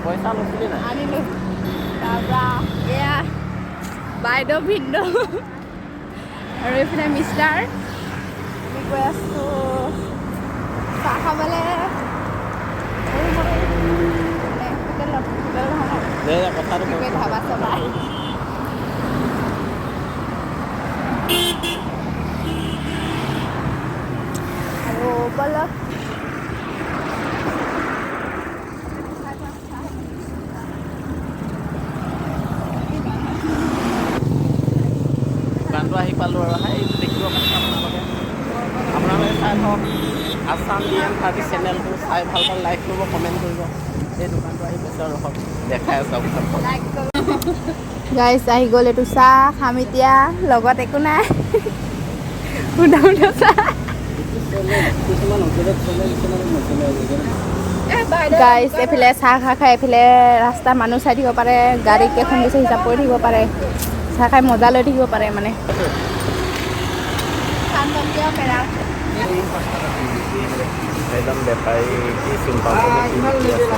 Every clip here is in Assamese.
পইচা লৈছিলি নাই? আনিলোঁ। তাৰপৰা এয়া বাইদেউ, ভিনদেউ আৰু এইফালে মিষ্টাৰ। আমি গৈ আছোঁ চাহ খাবলৈ। মানে হোটেলত, হোটেল নহয়। দে দে, কথাটো কি কয়, ধাবা চাবা। আৰু ব'লক। দোকানটো আহি পালোঁ আৰু এইটো দেখিব পাৰিছে আপোনালোকে। আপোনালোকে চাই থাকক আছাম ডি এম 30 চেনেলটো। চাই ভাল পালে লাইক কৰিব, কমেণ্ট কৰিব। এই দোকানটো আহি পাইছোঁ আৰু ৰখক, দেখাই আছোঁ আপোনালোকক। গাইছ, আহি গ'ল এইটো। চাহ খাম এতিয়া, লগত একো নাই, সুদা সুদা চাহ। কিছুমান হোটেলত চলে, কিছুমানত নচলে আজিকালি। গাইছ, এইফালে চাহ খাই খাই এইফালে ৰাস্তাৰ মানুহ চাই থাকিব পাৰে, গাড়ী কেইখন গৈছে হিচাপ কৰি থাকিব পাৰে, চাহ খাই মজা লৈ থাকিব পাৰে। মানে এজন বেপাৰী কি চোন পাপৰি কি বিকি আছে।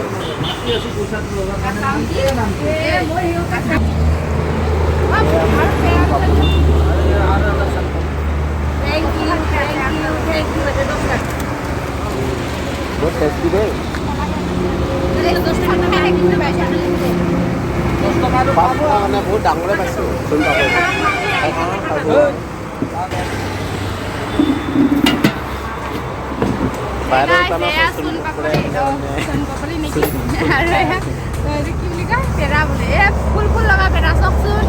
Thank you, thank you, thank you. বহুত টেষ্টি দেই। 5 টকা মানে বহুত ডাঙৰে পাইছোঁ চোন পাপৰি, সেইকাৰণে খাইছোঁ। বাইদেউ দোকানত চোন পাপৰি চোন পাপৰি নেকি? আৰু এয়া এইটো কি বুলি কয়, পেৰা বোলে। এ ফুল ফুল লগা পেৰা, চাওকচোন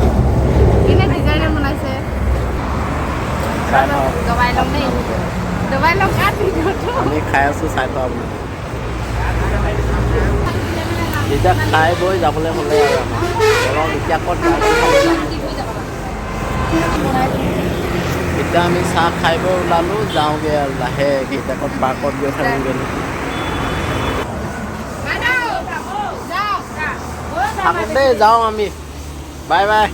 কেনে ডিজাইনৰ বনাইছে। চাই থাকক। দবাই ল'ম দেই, দবাই ল'ম। কাট ভিডিঅ'টো। আমি খাই আছোঁ, চাই থাকক আপুনি। এতিয়া খাই বৈ যাবলৈ হ'লে আৰু আমাৰ বলক, এতিয়া ক'ত গাৰ্ডেন খাব যাম। এতিয়া আমি চাহ খাই বৈ ওলালোঁ, যাওঁগৈ আৰু লাহেকৈ। এতিয়া ক'ত পাৰ্কত গৈ থাকোঁগৈ নেকি? থাকোঁ দেই, যাওঁ আমি। Bye bye.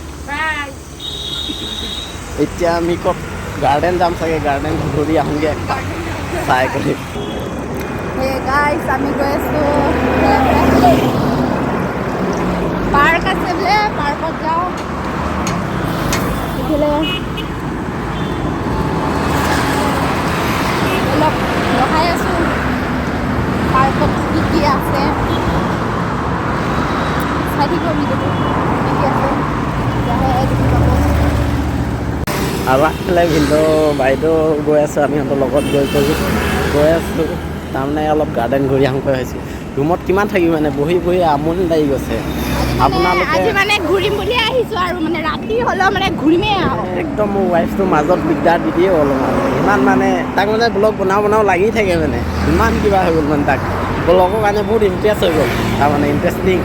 এতিয়া আমি ক'ত গাৰ্ডেন যাম চাগে, গাৰ্ডেন ঘূৰি আহোঁগৈ একপাক চাই কৰি। হে গাইছ, আমি গৈ আছোঁ, পাৰ্ক আছে বোলে, পাৰ্কত যাওঁ। ইফালে অলপ ৰখাই আছোঁ। পাৰ্কত কি কি আছে চাই থাকিব ভিডিঅ'টো, কি কি আছে তেতিয়াহে দেখি পাব। আৰু আগফালে ভিনদেউ, বাইদেউ গৈ আছোঁ। আমি সিহঁতৰ লগত গৈ গৈ গৈ আছোঁ। তাৰমানে অলপ গাৰ্ডেন ঘূৰি আহোঁগৈ হৈছোঁ। ৰুমত কিমান থাকিম, মানে বহি বহি আমনি লাগি গৈছে। আপোনালোকে আজি মানে ঘূৰিম বুলিয়ে আহিছোঁ আৰু মানে ৰাতি হ'লেও মানে ঘূৰিমেই আৰু। একদম মোৰ ৱাইফটো মাজত দিগদাৰ দি দিয়ে অলপমান। ইমান মানে তাক মানে ব্লগ বনাওঁ বনাওঁ লাগি থাকে, মানে ইমান কিবা হৈ গ'ল, মানে তাক ব্লগৰ কাৰণে বহুত ইণ্টাৰেষ্ট হৈ গ'ল, তাৰমানে ইণ্টাৰেষ্টিং।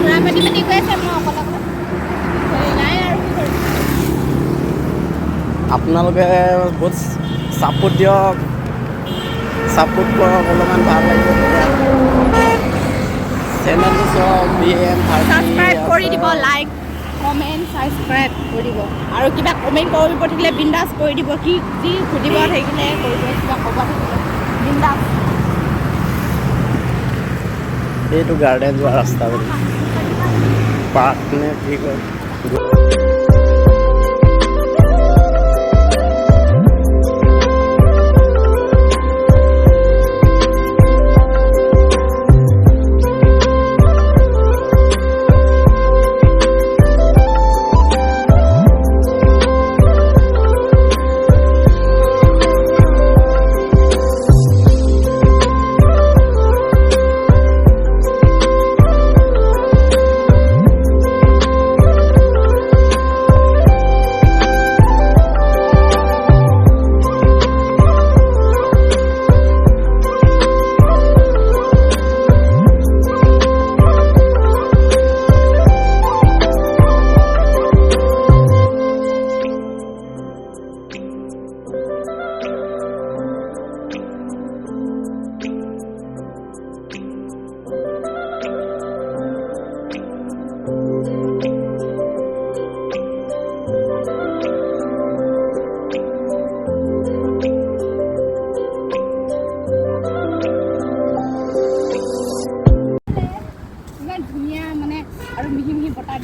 ঘূৰা পাতি পাতি গৈ আছে, মই অকলে অকলে হেৰি নাই আৰু কি কৰিম। আপোনালোকে বহুত ছাপোৰ্ট দিয়ক, ছাপোৰ্ট কৰক, অলপমান ভাল লাগিব তেতিয়া। চেনেলটো চাওক, বি এম ছাবস্ক্ৰাইব কৰি দিব, লাইক, কমেণ্ট, ছাবস্ক্ৰাইব কৰি দিব। আৰু কিবা কমেণ্ট কৰিব থাকিলে বিন্দাছ কৰি দিব। কি যি সুধিব থাকিলে কৰিব, কিবা ক'ব থাকিলে বিন্দাছ। এইটো গাৰ্ডেন যোৱা ৰাস্তা বুলি, পাৰ্ক নে কি কয়।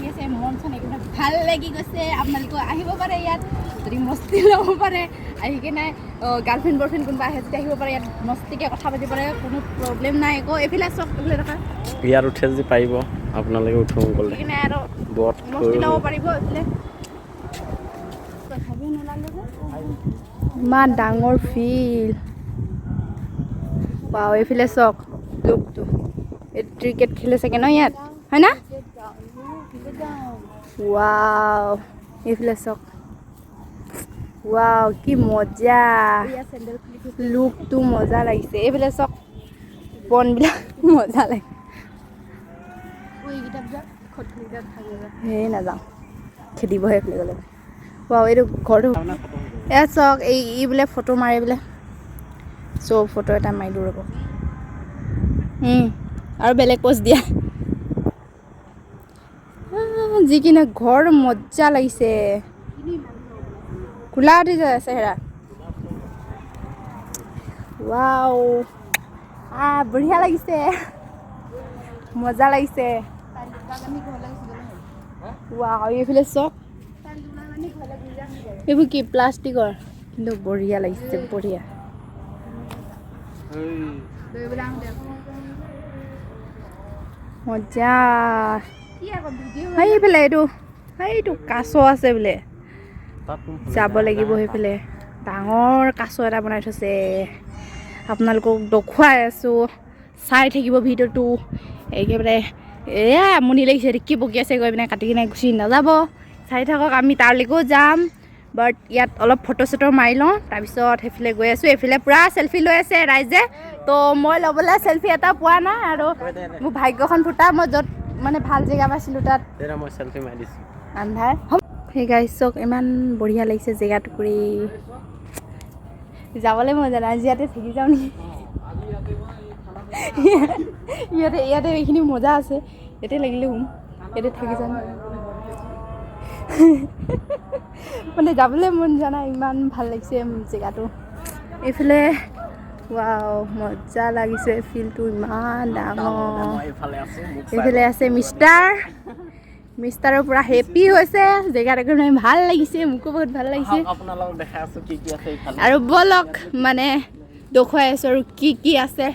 আহি আছে, মন চন একেবাৰে ভাল লাগি গৈছে। আপোনালোকেও আহিব পাৰে ইয়াত, যদি মস্তি ল'ব পাৰে আহি কিনে। গাৰ্লফ্ৰেণ্ড বয়ফ্ৰেণ্ড কোনোবা আহে যদি আহিব পাৰে ইয়াত, মস্তিকৈ কথা পাতিব পাৰে, কোনো প্ৰব্লেম নাই একো। এইফালে চাওক, এইফালে দেখা। ইয়াত উঠে যদি পাৰিব আপোনালোকে, উঠো গ'লে উঠি কিনে আৰু বট। মস্তি ল'ব পাৰিব। এইফালে তথাপিও নোলালে যে। ইমান ডাঙৰ ফিল্ড। বাও, এইফালে চাওক লোকটো, এই ক্ৰিকেট খেলে চাগে ন ইয়াত, হয় না? ৱাও, এইফালে চাওক। ৱাও, কি মজা লুকটো, মজা লাগিছে। এইফালে চাওক, বনবিলাক মজা লাগে। সেই নাযাওঁ, খেদিবহে এইফালে গ'লে। ৱাও, এইটো ঘৰটো। এয়া চাওক, এই ই বোলে ফটো মাৰে বোলে। চ' ফটো এটা মাৰি দিওঁ ৰ'ব। আৰু বেলেগ প'ষ্ট দিয়া। যিকি নহওক, ঘৰ মজা লাগিছে। খোলা উঠি যায় আছে হেৰা। ৱাও, বঢ়িয়া লাগিছে, মজা লাগিছে। ৱাও, এইফালে চাওক। এইবোৰ কি প্লাষ্টিকৰ, কিন্তু বঢ়িয়া লাগিছে, বঢ়িয়া মজা। সেইফালে এইটো কাছ আছে বোলে, যাব লাগিব সেইফালে। ডাঙৰ কাছ এটা বনাই থৈছে। আপোনালোকক দেখুৱাই আছোঁ, চাই থাকিব ভিডিঅ'টো একেবাৰে। এয়া আমনি লাগিছে, কি বকি আছে গৈ পিনে কাটি কিনে গুচি নাযাব, চাই থাকক। আমি তালৈকেও যাম, বাট ইয়াত অলপ ফটো চটো মাৰি লওঁ, তাৰপিছত সেইফালে গৈ আছোঁ। এইফালে পূৰা চেলফি লৈ আছে ৰাইজে। তো মই ল'বলৈ চেলফি এটা পোৱা নাই আৰু মোৰ ভাগ্যখন ফুটা। মই য'ত মানে ভাল জেগা পাইছিলোঁ তাত মই চেলফি মাৰি দিছোঁ। আন্ধাৰ। সেই গাইজ, চাওক, ইমান বঢ়িয়া লাগিছে জেগাটুকুৰি। যাবলৈ মন যায়। আজি ইয়াতে থাকি যাওঁ নেকি? ইয়াতে এইখিনি মজা আছে, ইয়াতে লাগিলে শুম, ইয়াতে থাকি যাম। মানে যাবলৈ মন যোৱা নাই, ইমান ভাল লাগিছে জেগাটো। এইফালে ৱাও, মজা লাগিছে। ফিল্ডটো ইমান ডাঙৰ। মই এইফালে আছোঁ, মোক চাই। এইফালে আছে মিষ্টাৰ। মিষ্টাৰৰ পূৰা হেপী হৈছে জেগাটো, মানে ভাল লাগিছে। মোকো বহুত ভাল লাগিছে। আহক, আপোনালোকক দেখাই আছোঁ কি কি আছে এইফালে। আৰু ব'লক, মানে দেখুৱাই আছোঁ আৰু কি কি আছে,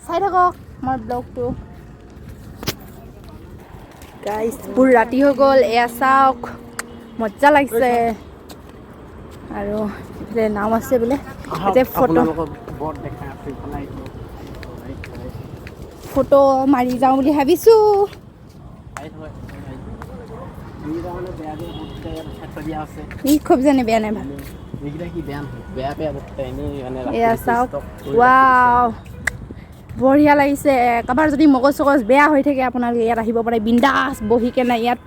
চাই থাকক আমাৰ ব্লগটো। গাইজ, পুৰা ৰাতি হৈ গ'ল। এয়া চাওক, মজা লাগিছে। আৰু এইফালে নাও আছে বোলে। আহক, এতিয়া ফটো আপোনালোকক বট দেখাই আছোঁ। ইফালে আহিব, আহিব, আহিব। ফটো মাৰি যাওঁ বুলি ভাবিছোঁ। আহিব, আহিব। এইকেইটা মানে বেয়া বেয়া বোটকেইটা ইয়াত উঠাই থৈ দিয়া আছে। ই খুব জানে, বেয়া নাই, ভাল। এইকেইটা কি বেয়া নহয়, বেয়া বেয়া বোটকেইটা এনেই মানে ৰাখি এয়া দিছে, চাওক। stock কৰি ৰাখি দিছে। ৱাও, বঢ়িয়া লাগিছে। কাৰোবাৰ যদি মগজ চগজ বেয়া হৈ থাকে, আপোনালোকে ইয়াত আহিব পাৰে, বিন্দাছ বহি কেনে ইয়াত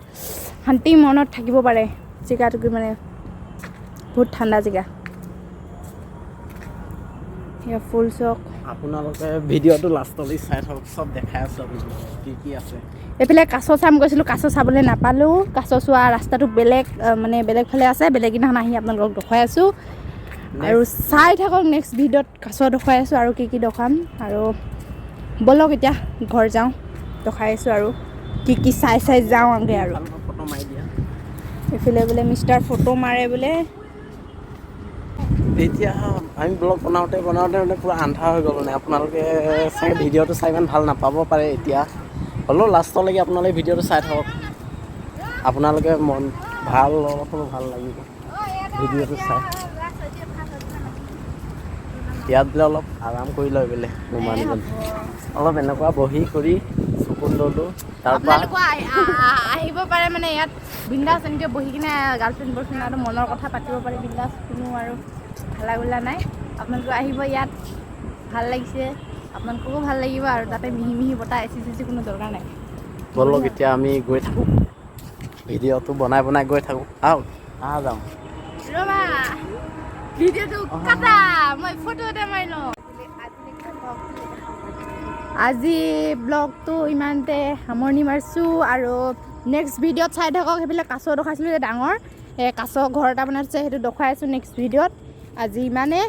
শান্তি মনত থাকিব পাৰে। জেগাটো মানে বহুত ঠাণ্ডা জেগা। এয়া ফুল চাওক। আপোনালোকে ভিডিঅ'টো লাষ্টলৈ চাই থাকক, চব দেখাই আছোঁ আপোনালোকক কি কি আছে। এইফালে কাছ চাম গৈছিলোঁ, কাছ চাবলৈ নাপালোঁ। কাছ চোৱা ৰাস্তাটো বেলেগ, মানে বেলেগ ফালে আছে। বেলেগ দিনাখন আহি আপোনালোকক দেখুৱাই আছোঁ আৰু চাই থাকক। নেক্সট ভিডিঅ'ত কাছ দেখুৱাই আছোঁ আৰু কি কি দেখুৱাম। আৰু ব'লক, এতিয়া ঘৰ যাওঁ। দেখুৱাই আছোঁ আৰু কি কি, চাই চাই যাওঁ আগে আৰু। ফটো মাৰি দিয়া। এইফালে বোলে মিষ্টাৰ ফটো মাৰে বোলে। এতিয়া আমি ব্লগ বনাওঁতে বনাওঁতে মানে পূৰা আন্ধাৰ হৈ গ'ল। মানে আপোনালোকে চাগে ভিডিঅ'টো চাই ইমান ভাল নাপাব পাৰে এতিয়া। হ'লেও লাষ্টলৈকে আপোনালোকে ভিডিঅ'টো চাই থাকক, আপোনালোকে মন ভাল অলপ হ'লেও ভাল লাগিব ভিডিঅ'টো চাই। ইয়াত বোলে অলপ আৰাম কৰি লয় বোলে মোৰ মানুহজন। অলপ এনেকুৱা বহি কৰি চকুন ল'লোঁ, তাৰপৰা আপোনালোকো আহিব পাৰে, মানে ইয়াত বিন্দাছ এনেকৈ বহি কিনে গাৰ্লফ্ৰেণ্ড বয়ফ্ৰেণ্ড আৰু মনৰ কথা পাতিব পাৰে বিন্দাছ, কোনো আৰু হালা গোলা নাই। আপোনালোকো আহিব ইয়াত, ভাল লাগিছে, আপোনালোককো ভাল লাগিব। আৰু তাতে মিহি মিহি বতাহ, এচি চেচি কোনো দৰকাৰ নাই। ব'লক, এতিয়া আমি গৈ থাকোঁ, ভিডিঅ'টো বনাই বনাই গৈ থাকোঁ। আহক, আহ যাওঁ। ৰ'বা, ভিডিঅ'টো কাটা, মই ফটো এটা মাৰি লওঁ। আজি ব্লগটো ইমানতে সামৰণি মাৰিছোঁ আৰু নেক্সট ভিডিঅ'ত চাই থাকক। সেইবিলাক কাছ দেখাইছিলোঁ যে ডাঙৰ, এই কাছ ঘৰ এটা বনাইছে, সেইটো দেখুৱাই আছোঁ নেক্সট ভিডিঅ'ত। আজি ইমানে।